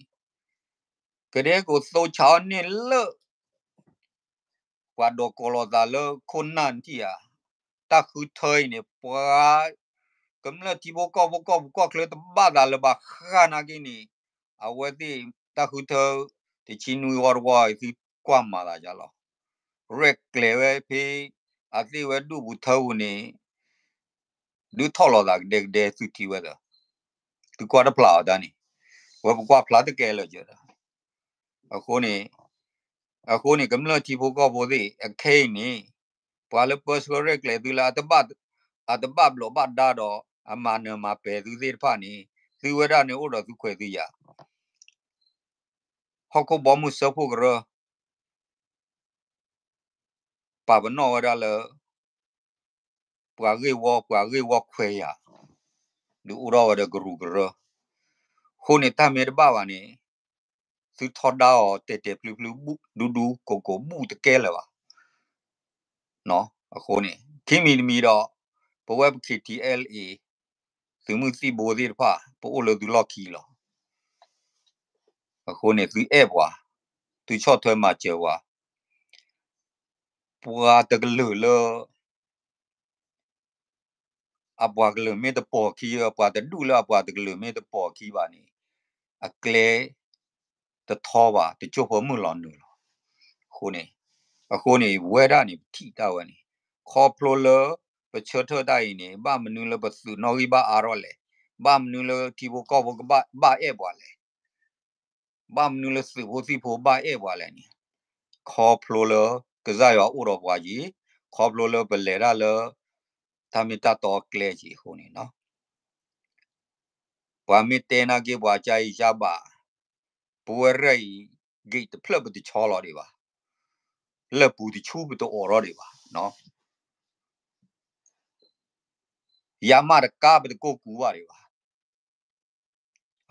ကဒဲက့ၤသိဆးအီၣ်န့ၢ်လၢ ပှၤဒိးကိးလိာ်သးလၢခိၣ်နၢ်နထံၣ်ဧါ, တၢ်ဃုထၢအံၤန့ၣ် ပှၤ ကမျၢၢ်ထံဖိကီၢ်ဖိကီၢ်ပူၤကီၢ်ချၢတဘၣ်သးလၢၤဘၣ်ဃးနာ်က့န့ၣ်, အဝဲသ့ၣ်တၢ်ဃုထၢ တဆံနွံဝီတဝီအံၤ သုကွၢ်မၤသးဒ်လီၤ. ရဲၣ်ကျဲၤဝဲဖဲ အသ့ၣ်ဝဲဒူၣ်ပူၤထၢပူၤန့ၣ် ဒုးထီၣ်လိာ်သးကဒဲကဒဲသုထံၣ်ဝဲဒီး သုကွၢ်တဖျါအီၤတၢ်န့ၣ်, ဝဲပကွၢ်ဖျါတကဲလၢာ်ကဒီး အဃိန့ၣ်, အဃိန့ၣ် ကမျၢၢ်ထံဖိကီၢ်ဖိသ့ၣ် အခဲအံၤန့ၣ် ပှၤလၢပၢဆှၢရဲၣ်ကျဲၤသုလၢ အတဘၣ်ဘျိးဘၣ်ဒါဒီး အမၤနၢၤမၤပဲာ်သုသ့ၣ်တဖၣ်န့ၣ် သုဝဲဒၣ်န့ၣ်အိၣ်ဒီးသုခွဲးသုယာ်, ဟီၣ်ခိၣ်ဘီမုၢ်စၢဖှိၣ်ကရၢ ပာ်ပနီၣ်ဝဲဒၣ်လၢ ပှၤဂ့ၢ်ဝီ ပှၤဂ့ၢ်ဝီခွဲးယာ် ဒုးအိၣ်ထီၣ်ဝဲဒီးကရူၢ်ကရၢ, အဃိန့ၣ် တၢ်မ့ၢ်တဘၣ်ဘၣ်န့ၣ် သုထီဒါအီၤတဲာ်တဲာ်ဖျုဖျု ဒူဒူကိးကိးဘူၣ်တကဲလၢၤဘၣ်. အဃိန့ၣ် ခံမံၤတမံၤဒီး ပဝဲပ K T L A သုးမုၢ်သံၣ်ဘိသ့ၣ်တဖၣ် ပအိၣ်လၢသုလီၢ်ခံလီၤ. အဃိန့ၣ် သုအဲၣ်ပှၤ, သုဆီၣ်ထွဲမၤစၢၤပှၤ, ပှၤတကလုာ်လၢ အပှၤကလုာ်မ့ၢ်တပိာ်ခံ, အပှၤတဒူၣ်လၢအပှၤတကလုာ်မ့ၢ်တပိာ်ခံဘၣ်န့ၣ် အကျဲတထီဘၣ် တကၠိၢ်ဖိမုၣ်လီၤနုာ်လီၤ. အဃိန့ၣ်, အဃိန့ၣ် ဝဲဒၣ်န့ၣ် ပထံၣ်တၢ်ဝဲန့ၣ် ခီဖျိလၢပဆၢထၢၣ်တၢ်အံၤန့ၣ် ဘၣ်မနုၤလၢပသုးနီၣ်ဂံၢ်ဘၣ်အါထီၣ်လဲၣ်, ဘၣ်မနုၤလၢထံဖိကီၢ်ဖိကဘၣ်အဲၣ်ပှၤလဲၣ် ဘၣ်မနုၤလၢသုးဖိသံၣ်ဖိဘၣ်အဲၣ်ပှၤလဲၣ်န့ၣ်, ခီဖျိလၢကစၢ်ယွၤအိၣ်ဒီးပှၤက့ၤ, ခီဖျိလၢပလဲၤတၢ်လၢ တၢ်မ့ၢ်တၢ်တီအကျဲက့ၤအဃိန့ၣ်လီၤ. ပှၤမ့ၢ်တဲနာ်က့ ပှၤကါအံၤကါဘၣ်, ပဝဲရဲၣ်အံၤ ဂ့ၢ်တဖျၢၣ်ပတဆီလီၤဒံးဘၣ်, လၢၢ်ပူၤတဆူပတအိးထီၣ်ဒံးဘၣ်, ယါမးတကါပတကိၢ်ကူဘၣ်ဒံးဘၣ်.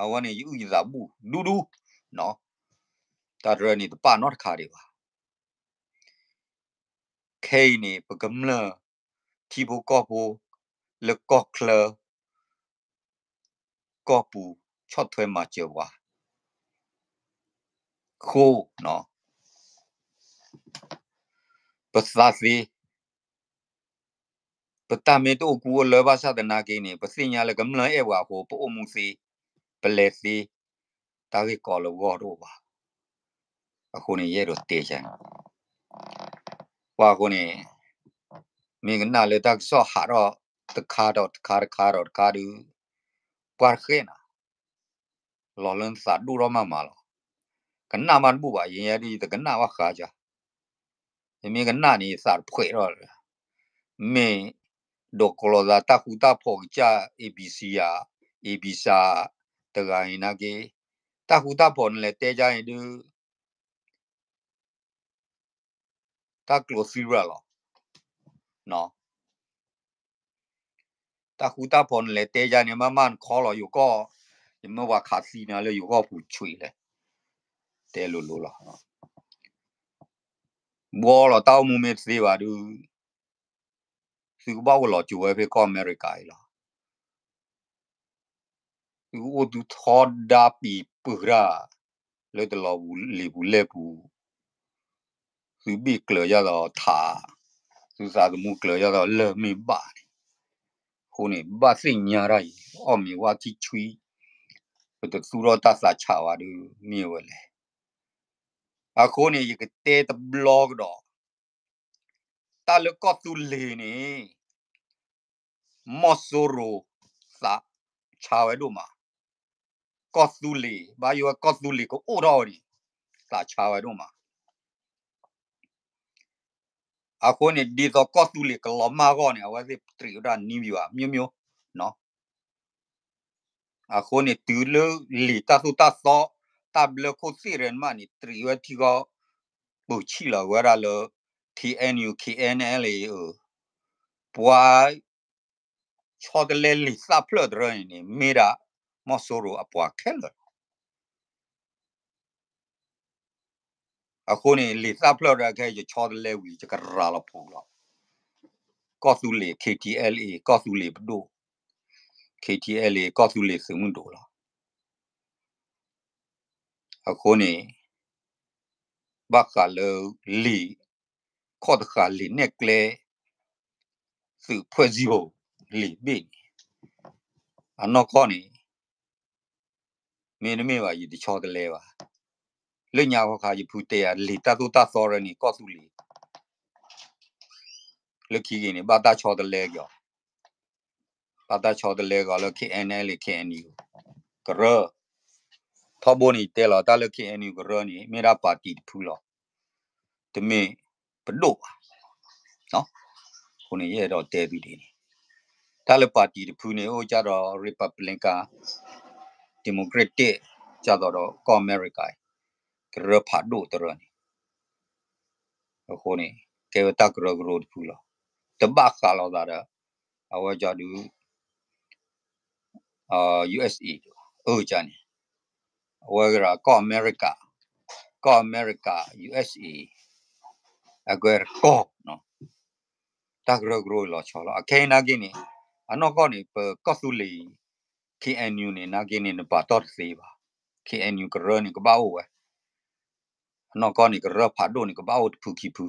အဝဲန့ၣ်ယအုၣ်ယသးဘူၣ်ဒူဒူ, တၢ်တရၢန့ၣ်တပာ်နီတခါဒံးဘၣ်. ခဲအံၤန့ၣ် ပကမျၢၢ်ထံဖိကီၢ်ဖိ လၢကီၢ်ချၢ ကီၢ်ပူၤ ဆီၣ်ထွဲမၤစၢၤပှၤ ဃိ ပသးသ့, ပတၢ်မ့ၢ်တအိၣ်ကူအိၣ်လၢဘၣ်ဆၣ်သနာ်က့န့ၣ် ပသ့ၣ်ညါလၢကမျၢၢ်အဲၣ်ပှၤအဃိ ပအိၣ်မူသ့, ပလဲၤသ့, တၢ်ဂ့ၢ်ကီလၢပဂီၢ်တအိၣ်ဘၣ်. အဃိန့ၣ် ယအဲၣ်ဒိးတဲယၤန့ၣ် ပှၤအဃိန့ၣ် မ့ၢ်ကနၣ်လၢတၢ်ကစီၣ်ဟးထီၣ်တခါဒီးတခါ တခါဒီးတခါဒီး ပှၤတဃဲနၤ လီၤလၢနသးဒိၣ်ထီၣ်မးမးလီၤ. ကနၣ်မးတဘူၣ်ဘၣ် ယဲယဲဒ်ယတကနၣ်ဘၣ်ဃးကါ, ယမ့ၢ်ကနၣ်န့ၣ် ယသးတဖှဲးထီၣ်လၢၤ, မ့ၢ်ဒိးကလီၤသးတၢ်ဃူတၢ်ဖိးကစၢ် A B C ဧါ, A B C တဂၤအံၤနာ်က့, တၢ်ဃူတၢ်ဖိးနလဲၤတဲကါန့ၣ်ဒုး တၢ်ကျိၤသံရၣ်လီၤ. တၢ်ဃူတၢ်ဖိးနလဲၤတဲယါန့ၣ် မ့ၢ်မ့ၢ်နခီလီၤယိၤကီၢ်, ယမ့ၢ်ပှၤခးသံနၤလၢယိၤကီၢ်ပူၤဆွံးလဲၣ်, တဲလိၤလိၤလီၤ. ဘှီလီၤတၢ်အိၣ်မူမ့ၢ်တသ့ဘၣ်ဒုး သုကဘၣ်အိၣ်လီၤကၠိၤဝဲဖဲကီၢ်အမဲရကၤအံၤလီၤ. သုကအိၣ်သုထီဒါပံၤပုၢ်တၢ် လၢတလီၤပူၤလံာ်ပူၤလဲၢ်ပူၤ, သုဘ့ၣ်ကျၢၤယါဒီးထး, သုသးသမူကျၢၤယါဒီးလၢၢ်မ့ၢ်ဘၣ်န့ၣ်, အဃိန့ၣ် ဘၣ်သ့ၣ်ညါတၢ်အံၤ အီၣ်မ့ၤဝါထံဆွံ, ပတသူၣ်ထီၣ်တၢ်သးဆးဝဲဒုး မ့ၢ်ဝဲလဲၣ်. အဃိန့ၣ် ယကတဲတဘျီကဒီး, တၢ်လၢကီၢ်သူလ့ၤန့ၣ် မီၢ်စိရိၤသးဆါဝဲဒိၣ်မး, ကီၢ်သူလ့ၤ ဘၣ်ယိၣ်ဝဲကီၢ်သူလ့ၤကအိၣ်ထီၣ်ဝဲန့ၣ် သးဆါဝဲဒိၣ်မး. အဃိန့ၣ် ဒ်သိးကီၢ်သူလ့ၤကလီၤမၢ်အဂီၢ်န့ၣ် အဝဲသ့ၣ်တြံးဝဲဒၣ်နံၣ်ဝံၤဘၣ် မျိုးမျိုး, အဃိန့ၣ် တုၤလၢလံာ်တၢ်သိၣ်တၢ်သီ တၢ်ဘျၢခိၣ်သ့ၣ်ရဲၣ်နမးန့ၣ် တြံးဝဲထံဃီ ပၢၤဆံၣ်လီၤဝဲဒၣ်လၢ K N U K N L A အၢ, ပှၤဆီတလဲလံာ်သၣ်ဖျၢၣ်တရၢန့ၣ်န့ၣ် မ့ၢ်ဒၣ်မီၢ်စိရိၤအပှၤခဲလၢာ်လီၤ. အဃိန့ၣ် လံာ်သၣ်ဖျၢၣ်တရၢခဲ ယဆီတလဲဝံၤ ယကရၤလီၤပူၤလီၤ. ကီၢ်သူလ့ၤ K T L A ကီၢ်သူလ့ၤပဒိၣ်, K T L A ကီၢ်သူလ့ၤသုးမုၢ်ဒိၣ်လီၤ. အဃိန့ၣ် ဘၣ်ဃးလၢလံာ် ခီၣ်တဃာ်လံာ်နဲၣ်ကျဲ သုးဖွဲ့စည်းပုံ လံာ်ဘ့ၣ်န့ၣ် အနီၢ်ကီၢ်န့ၣ် မ့တမ့ၢ်ဘၣ် ယတဆီတလဲဘၣ်. လၢညါခီခါ ယဖုတဲယၤ လံာ်တၢ်သိၣ်တၢ်သီရၢန့ၣ် ကီၢ်သူလ့ၤ လၢခံက့ၤန့ၣ် ဘၣ်တၢ်ဆီတလဲက့ၤအီၤ, ဘၣ်တၢ်ဆီတလဲက့ၤအီၤလၢ K N L A K N U ကရၢ, ထီဘိန့ၣ် ယတဲလီၤ တၢ်လၢ K N U ကရၢန့ၣ် မ့ၢ်ဒၣ်ပၣ်တံၣ်တဖုလီၤ. တမ့ၢ်ပဒိၣ်ဘၣ်. အဃိန့ၣ် ယအဲၣ်ဒိးတဲသုဒ်န့ၣ်, တၢ်လၢပၣ်တံၣ်တဖုန့ၣ် အိၣ်ကၢ်ဒီး Republican, Democratic ကၢ်သိးဒီးကီၢ်အမဲရကၤ ကရၢဖးဒိၣ်တရၢန့ၣ် အဃိန့ၣ် ကဲဝဲတၢ်ကရၢကရိတဖုလီၤ. တဘၣ်ဃးလိာ်သးဒီး အဝဲကၢ်ဒုး U S A အၢကၢ်န့ၣ် အဝဲကရၢကီၢ်အမဲရကၤ, ကီၢ်အမဲရကၤ U S A အကွဲးကီၢ် တၢ်ကရၢကရိလီၤဆီလီၤ. အခဲအံၤနာ်က့န့ၣ် အနီၢ်ကီၢ်န့ၣ် ပကီၢ်သူလ့ၤ K N U န့ၣ် နာ်က့န့ၣ် နပာ်တီၢ်တသ့ဘၣ်. K N U ကရၢန့ၣ် ကဘၣ်အိၣ်ဝဲ အနီၢ်ကီၢ်န့ၣ် ကရၢဖးဒိၣ်န့ၣ် ကဘၣ်အိၣ်တဖုခံဖု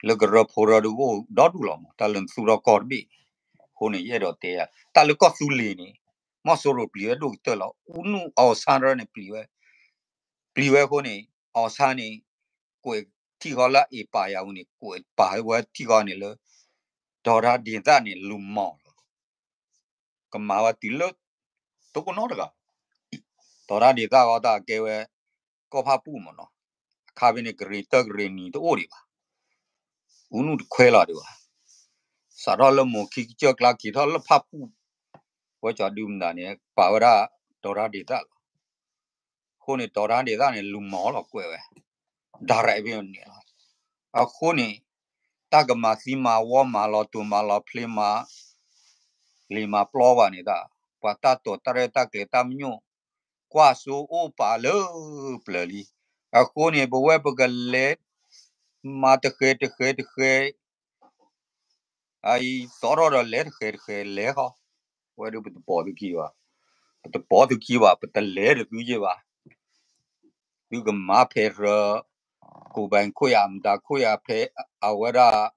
လၢကရၢဖိရၢဒုးအိၣ်ဒီဒူၣ်လီၤမး တၢ်လၢနသူၣ်ထီၣ်ကီၢ်တဘ့ၣ်န့ၣ်. အဃိန့ၣ် ယအဲၣ်ဒိးတဲယၤ တၢ်လၢကီၢ်သူလ့ၤန့ၣ် မီၢ်စိရိၤပျံၤဝဲဒိၣ်ကတၢၢ်လီၤ. အူနုၣ်အီၣ်ဆၣ်ရၢန့ၣ်ပျံၤဝဲ, ပျံၤဝဲအဃိန့ၣ် အီၣ်ဆၣ်န့ၣ် ကွဲးထံၣ်ဃီလၢအ့ၣ်ပာ်ယၤဝံၤန့ၣ် ကွဲးပာ်ဝဲထံၣ်ဃီန့ၣ်လၢ ဒီးတၢ်ဒ့ၣ်သၣ်န့ၣ် လူၤမီၢ်လီၤ. ကမၤဝဲတုၤလၢ တကိးနီတဂၤ ဒီးတၢ်ဒ့ၣ်သၣ်ဂီၢ်တၢ်ကဲဝဲ ကီၢ်ဖၣ်ပူၣ်မ့ၢ်နီၤ, အခါဖဲန့ၣ် ကရံၣ်တၢကရံၣ်နံၤတအိၣ်ဒံးဘၣ်, အူနုၣ်တခွဲလီၤဒံးဘၣ်, စးထီၣ်လၢမိၢ်ခံကစၢၢ်ကျါက့ၤထီၣ်လၢဖၣ်ပူၣ်, ဝဲကၠီဒုမတၤန့ၣ် ပာ်ဝဲဒၣ်ဒီးတၢ်ဒ့ၣ်သၣ်လီၤ. အဃိန့ၣ် ဒီးတၢ်ဒ့ၣ်သၣ်န့ၣ် လူၤမီၢ်လီၤကွဲးဝဲ direct ဖဲန့ၣ်လီၤ. အဃိန့ၣ် တၢ်ကမၤသံမၤဝီမၤလီၤတိၢ်မၤလီၤဖျ့မၤ လံာ်မၤပျီဘၣ်န့ၣ်တၢ်, ပှၤတၢ်တိာ်တၢ်ရဲၣ်တၢ်ကျဲၤတၢ်မညိၣ် ကွၢ်စိအိၣ်ပာ်လၢပျၢၤလံ. အဃိန့ၣ် ပဝဲပကလဲၤ မၤတဃဲၤတဃဲၤတဃဲၤ အအံၤ သီထီၣ်ဒီးလဲၤတဃဲၤတဃဲၤလဲၤဃီ, ဝဲဒၣ်ပတပိာ်သုခံဘၣ်, ပတပိာ်သုခံဘၣ် ပတလဲၤတသုယဲၢ်ဘၣ်. သုကမၤဖဲးရၢ ကိးဘဲခိၣ်ယၤမတၤခိၣ်ယၤဖဲ အဝဲဒၣ်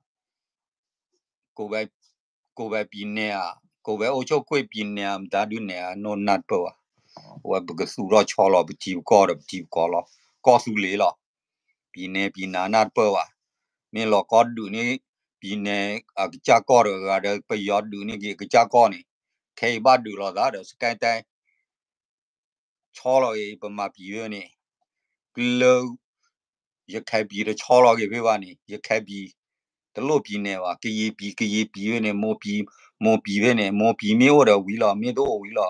ကိးဘဲ ကိးဘဲပံၤနဲၣ်ဧါ, ကိးဘဲအိၣ်ဆိၣ်ကွ့ၢ်ပံၤနဲၣ်ဧါ မတၤဒုနဲၣ်ဧါ နီၢ်နၢ်တပၢၢ်ဘၣ်. အဝဲပကသူၣ်ထီၣ်ဆီလီၤ ပထံပကီၢ်ဒီးပထံပကီၢ်လီၤ. ကီၢ်သူလ့ၤလီၤ. ပံၤနဲၣ်ပံၤနၤနၢ်တပၢၢ်ဘၣ်. မ့ၢ်လီၤကီဒုးန့ၢ် ပြည်နယ် အကစၢ်ကီၢ်တဂၤဒီး ပယီၤဒုးန့ၢ်က့ၤအကစၢ်ကီၢ်န့ၣ် ခဲအံၤဘၣ်ဒုးလိာ်သးဒီး စကဲတဲ ဆီလီၤဂ့ၤ ပမၤပံၤဖဲန့ၣ် ကလၢ ရခိုင်ပြည် တဆီလီၤက့ၤဖဲဘၣ်န့ၣ် ရခိုင်ပြည် တလိၣ် ပြည်နယ် ဘၣ် ကရင်ပြည် ကရင်ပြည် ဖဲန့ၣ် မွန်ပြည် မွန်ပြည် ဖဲန့ၣ် မွန်ပြည် မ့ၢ်အိၣ်ဒီးဝံၤလီၤ မ့ၢ်တအိၣ်ဝံၤလီၤ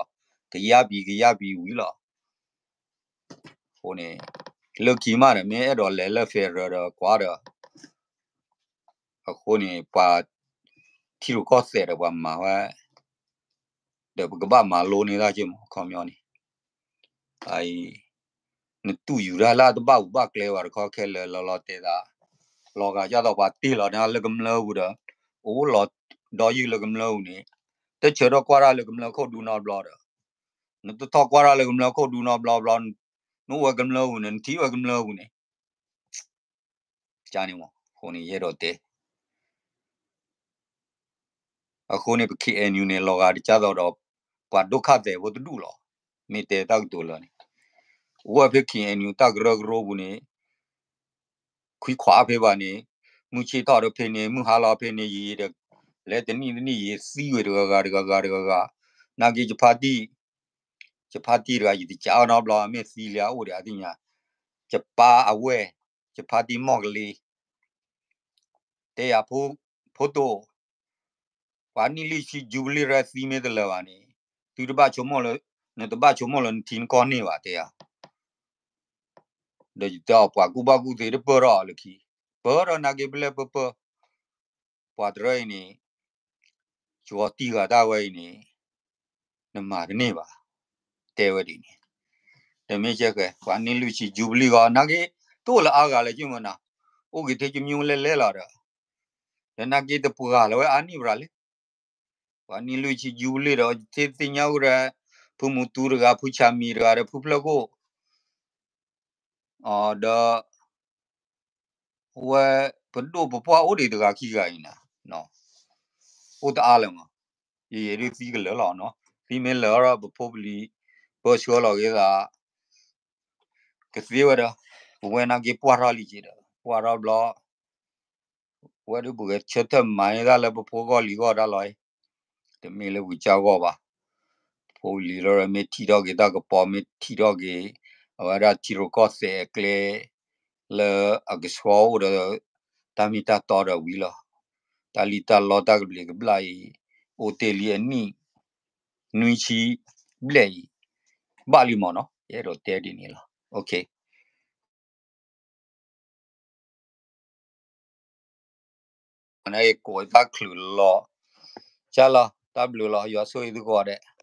ကယၤပြည် ကယၤပြည် ဝံၤလီၤ အဃိန့ၣ် လၢခံမးဒီး မ့ၢ်အဲၣ်ဒိးလဲၤလၢ federal ဒီးကွၢ်ဒီး အဃိန့ၣ် ပှၤထံရူၢ်ကီၢ်သဲးဒီးပှၤမၤဝဲ ဒီးပကဘၣ်မၤလိန့ၢ်တၢ်က့မး အခီပညီန့ၣ် နတူၢ်ယူၤတၢ်လၢအတဘၣ်အူဘၣ်ကျဲဘၣ်တခီခဲလၢာ်လီၤလီၤတဲာ်သး လီၤဂာ်ဒ်သိးပှၤတ့ၢ်လီၤန့ၢ်လၢကမျၢၢ်ပူၤဒီး အိၣ်လီၤဒီးယုၢ်လၢကမျၢၢ်ပူၤန့ၣ် တဆၢထီၣ်ကွၢ်တၢ်လၢကမျၢၢ်ခိၣ်ဒူနီတဘျီဒီး နတထီၣ်ကွၢ်တၢ်လၢကမျၢၢ်ခိၣ်ဒူနီတဘျီဘျီ နအိၣ်ဝဲကမျၢၢ်ပူၤန့ၣ် နထံၣ်ဝဲကမျၢၢ်ပူၤန့ၣ် ကန့ၣ်မး အဃိန့ၣ် ယအဲၣ်ဒိးတဲ အဃိန့ၣ် ပ KNU န့ၣ် လီၤဂာ်ဒ်သိးဒီး ပှၤဒုက္ခသည်ဖိတဒူၣ်လီၤ. မ့ၢ်တဲတၢ်ကတိၤလၢာ်န့ၣ် အိၣ်ဝဲဖဲ KNU တၢ်ကရၢကရိပူၤန့ၣ် ခွံခွါဖဲဘၣ်န့ၣ် မုၢ်ဆ့ၣ်ထီၣ်ဒီးဖဲန့ၣ် မုၢ်ဟါလီၤဖဲန့ၣ် ယံာ်ဒီး လဲၤတနံၣ်တနံၣ် ယံာ်သံဝဲတဂၤဂၤတဂၤဂၤတဂၤဂၤ နာ်က့ ယဖါတံၢ် ယဖါတံၢ်တဂၤ ယတကးအီၤနီတဘျီ မ့ၢ်သံလံအအိၣ်ဒီးအသ့ၣ်ညါ ယပၢ်အဝဲၢ် ယဖါတံၢ်မီၢ်ကလ့ တဲယၤ ဖိတိာ် ပှၤနံၣ်လွံၢ်ဆံ jubilee ရၢသံမ့ၢ်တလၢာ်ဘၣ်န့ၣ် သုတဘၣ်ဆိကမိၣ်လၢ နတဘၣ်ဆိကမိၣ်လၢနထံနကီၢ်န့ၢ်ဘၣ် တဲယၤ ဒီးယတဲအီၤ ပှၤကူၣ်ဘၣ်ကူၣ်သ့တပၢၢ်ထီၣ်အီၤလၢခံ ပၢၢ်ထီၣ်နာ်က့ ပလဲၢ်ပၢၢ်ပၢၢ် ပှၤတရၢအံၤန့ၣ် ယဂီၤတံၢ်ဂၤတၢ်ဝဲအံၤန့ၣ် နမၤတန့ၢ်ဘၣ် တဲဝဲဒ်န့ၣ် တမ့ၢ်ကဲဃဲ ပှၤနံၣ်လွံၢ်ဆံ jubilee ဂီၤ နာ်က့ တအိၣ်လၢအါဂၤလၢၤက့မနၤ အိၣ်က့ၤထဲကမံလဲၢ်လဲၢ်လီၤဒီး ဒီးနာ်က့တပှၤလၢၤဝဲအါနံၣ်ပရၤလံ ပှၤနံၣ်လွံၢ်ဆံ jubilee ဒီး သ့ၣ်ညါအိၣ်ဒီး ဖုမူတူတဂၤ ဖုဆၣ်မံၤတဂၤဒီး ဖုဖျၢၣ်ခိၣ် ဒီး အဝဲ ပဒိၣ်ပပှၢ်အိၣ်ဒံးတဂၤခံဂၤအံၤန့ၣ် အိၣ်တအါလၢၤမး ယယဲဒုးသံကလၢာ်လီၤနီၤ သံမ့ၢ်လၢာ်ဒီး ပဖိပလံၤ ပၢဆှၢလီၤက့ၤသး ကသ့ဝဲဒီး ပဝဲနာ်က့ပှၢ်ထီၣ်လံက့ၤဒီး ပှၢ်ထီၣ်ဘျီ ဝဲဒၣ်ပကဆၢထၢၣ်မၤန့ၢ်တၢ်လၢပဖိဂီၢ်လံၤဂီၢ်တၢ်လီၤ တမ့ၢ်လၢပကစၢ်ဂီၢ်ဘၣ် ဖိလံၤလီၤ မ့ၢ်ထံၣ်ထီၣ်က့ၤတၢ်ကပီၤ မ့ၢ်ထံၣ်ထီၣ်က့ၤ အဝဲဒၣ်ထံရူၢ်ကီၢ်သဲးအကျဲ လၢအကဆှီအိၣ်ဒီး တၢ်မ့ၢ်တၢ်တီဒီးဝံၤလီၤ တၢ်လံၣ်တၢ်လီတၢ်ကဘျံးကဘျၣ်အံၤ အိၣ်တ့ၢ်လံအနံၣ် နွံဆံဘျဲၣ်အံၤ ဘၣ်လံမးနီၤ ယအဲၣ်ဒိးတဲဒ်န့ၣ်လီၤ အန့ၣ်ကိးတၢ်ချုးလီၤ ကၢ်လီၤ တၢ်ဘျုးလီၤ ယွၤဆိၣ်ဂ့ၤသုကိးဂၤဒဲး